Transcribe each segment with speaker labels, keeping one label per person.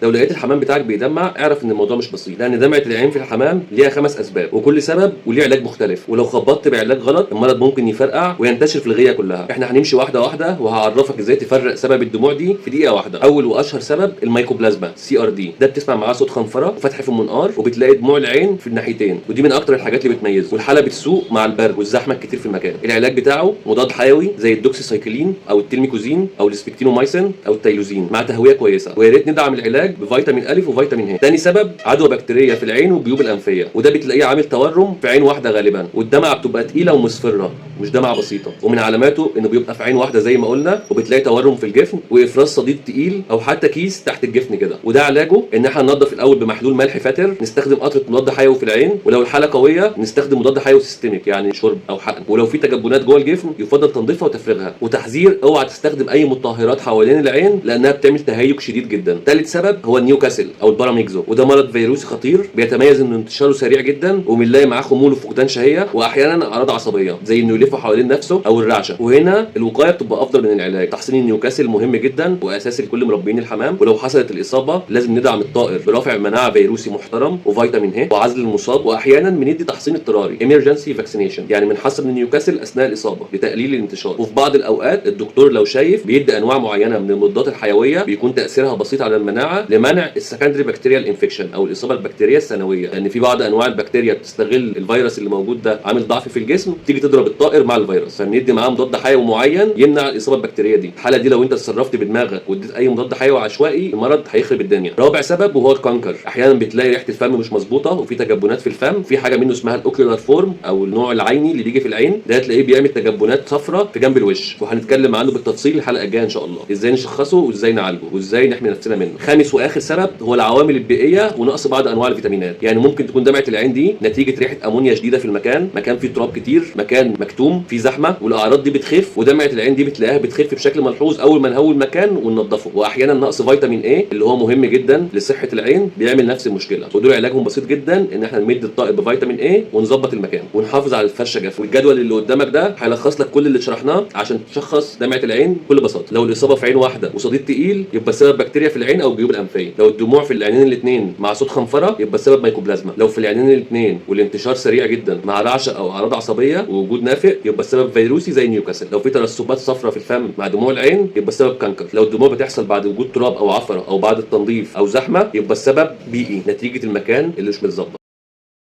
Speaker 1: لو لقيت الحمام بتاعك بيدمع، اعرف ان الموضوع مش بسيط، لان دمعه العين في الحمام ليها 5 اسباب، وكل سبب وليه علاج مختلف، ولو خبطت بعلاج غلط المرض ممكن يفرقع وينتشر في الغيه كلها. احنا هنمشي واحدة واحدة وهعرفك ازاي تفرق سبب الدموع دي في دقيقة واحده. اول واشهر سبب ال mycoplasma CRD، ده بتسمع معاه صوت خنفره وفتح في المنقار، وبتلاقي دموع العين في الناحيتين، ودي من اكتر الحاجات اللي بتميزه، والحالة بتسوء مع البرد والزحمه الكتير في المكان. العلاج بتاعه مضاد حيوي زي الدوكسيسايكلين او ال tilmicosin او ال spectinomycin او ال tylosin مع تهوية كويسه، ويا ريت ندعم العلاج بفيتامين الف وفيتامين ه. تاني سبب عدوى بكتيريه في العين والجيوب الانفيه، وده بتلاقيه عامل تورم في عين واحدة غالبا، والدمعه بتبقى تقيلة ومصفره، مش دمعه بسيطه، ومن علاماته انه بيبقى في عين واحدة زي ما قلنا، وبتلاقي تورم في الجفن وافراز صديد تقيل او حتى كيس تحت الجفن كده. وده علاجه ان احنا ننضف الاول بمحلول ملح فاتر، نستخدم قطرة مضاد حيوي في العين، ولو الحالة قوية نستخدم مضاد حيوي systemic يعني شرب او حقن، ولو في تجبنات جوه الجفن يفضل تنظيفها وتفريغها. وتحذير، اوعى تستخدم اي مطهرات حوالين العين لانها بتعمل تهيج شديد جدا. ثالث سبب هو النيوكاسل او ال paramyxo، وده مرض فيروسي خطير بيتميز ان انتشاره سريع جدا، وبنلاقي معاه خمول وفقدان شهية واحيانا اعراض عصبية زي انه يلف حوالين نفسه او الرعشه. وهنا الوقاية بتبقى افضل من العلاج. تحصين النيوكاسل مهم جدا واساسي لكل مربيين الحمام، ولو حصلت الاصابة لازم ندعم الطائر برافع مناعة فيروسي محترم وفيتامين ه وعزل المصاب، واحيانا بندي تحصين اضطراري emergency vaccination، يعني بنحصن النيوكاسل اثناء الاصابة لتقليل الانتشار. وفي بعض الاوقات الدكتور لو شايف بيدي انواع معينة من المضادات الحيوية بيكون تاثيرها بسيط على المناعة لمنع ال secondary bacterial infection او الاصابة البكتيريه الثانويه، لان في بعض انواع البكتيريا بتستغل الفيروس اللي موجود ده عامل ضعف في الجسم، تيجي تضرب الطائر مع الفيروس، فبندي معاه مضاد حيوي معين يمنع الاصابة البكتيريه دي. الحالة دي لو انت اتصرفت بدماغك واديت اي مضاد حيوي عشوائي المرض هيخرب الدنيا. رابع سبب وهو ال canker. احيانا بتلاقي ريحه الفم مش مظبوطة وفي تجبنات في الفم، في حاجة منه اسمها ال ocular form او النوع العيني اللي بيجي في العين ده، تلاقيه بيعمل تجبنات صفراء في جنب الوش، وهنتكلم عنه بالتفصيل الحلقة الجاية ان شاء الله، ازاي نشخصه وازاي نعالجه وازاي نحمي نفسنا منه. خامس واخر سبب هو العوامل البيئية ونقص بعض انواع الفيتامينات. يعني ممكن تكون دمعه العين دي نتيجة ريحه امونيا شديدة في المكان، مكان فيه تراب كتير، مكان مكتوم، فيه زحمه، والاعراض دي بتخف، ودمعه العين دي بتلاقيها بتخف بشكل ملحوظ اول ما نهوي المكان وننضفه. واحيانا نقص فيتامين A اللي هو مهم جدا لصحة العين بيعمل نفس المشكله، ودول علاجهم بسيط جدا ان احنا نمد الطائر بفيتامين A ونظبط المكان ونحافظ على الفرشة جافه. والجدول اللي قدامك ده هيلخص لك كل اللي شرحناه عشان تشخص دمعه العين بكل بساطة. لو الاصابة في عين واحدة وصديد تقيل يبقى السبب بكتيريا في العين او الجيوب الانفيه. لو الدموع في العينين الاثنين مع صوت خنفره يبقى السبب ميكوبلازما. لو في العينين الاثنين والانتشار سريع جدا مع رعشه او اعراض عصبية ووجود نافق يبقى السبب فيروسي زي نيوكاسل. لو في ترسبات صفراء في الفم مع دموع العين يبقى السبب canker. لو الدموع بتحصل بعد وجود تراب او عفره او بعد التنظيف او زحمة يبقى السبب بيئي نتيجة المكان اللي مش متظبط.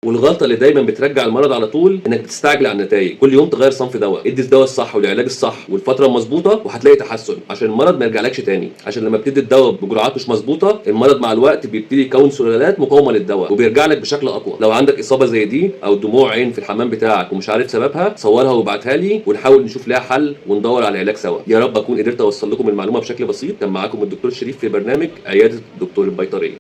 Speaker 1: والغلطة اللي دايما بترجع المرض على طول انك بتستعجل على النتائج، كل يوم تغير صنف دواء. ادي الدواء الصح والعلاج الصح والفترة المظبوطه وهتلاقي تحسن، عشان المرض ما يرجعلكش تاني. عشان لما بتدي الدواء بجرعات مش مظبوطة المرض مع الوقت بيبتدي يكون سلالات مقاومة للدواء وبيرجع لك بشكل اقوى. لو عندك اصابه زي دي او دموع عين في الحمام بتاعك ومش عارف سببها، صورها وابعتها لي ونحاول نشوف لها حل وندور على العلاج سوا. يا رب اكون قدرت اوصل لكم المعلومة بشكل بسيط. كان معاكم الدكتور شريف في برنامج عيادة الدكتور البيطريه.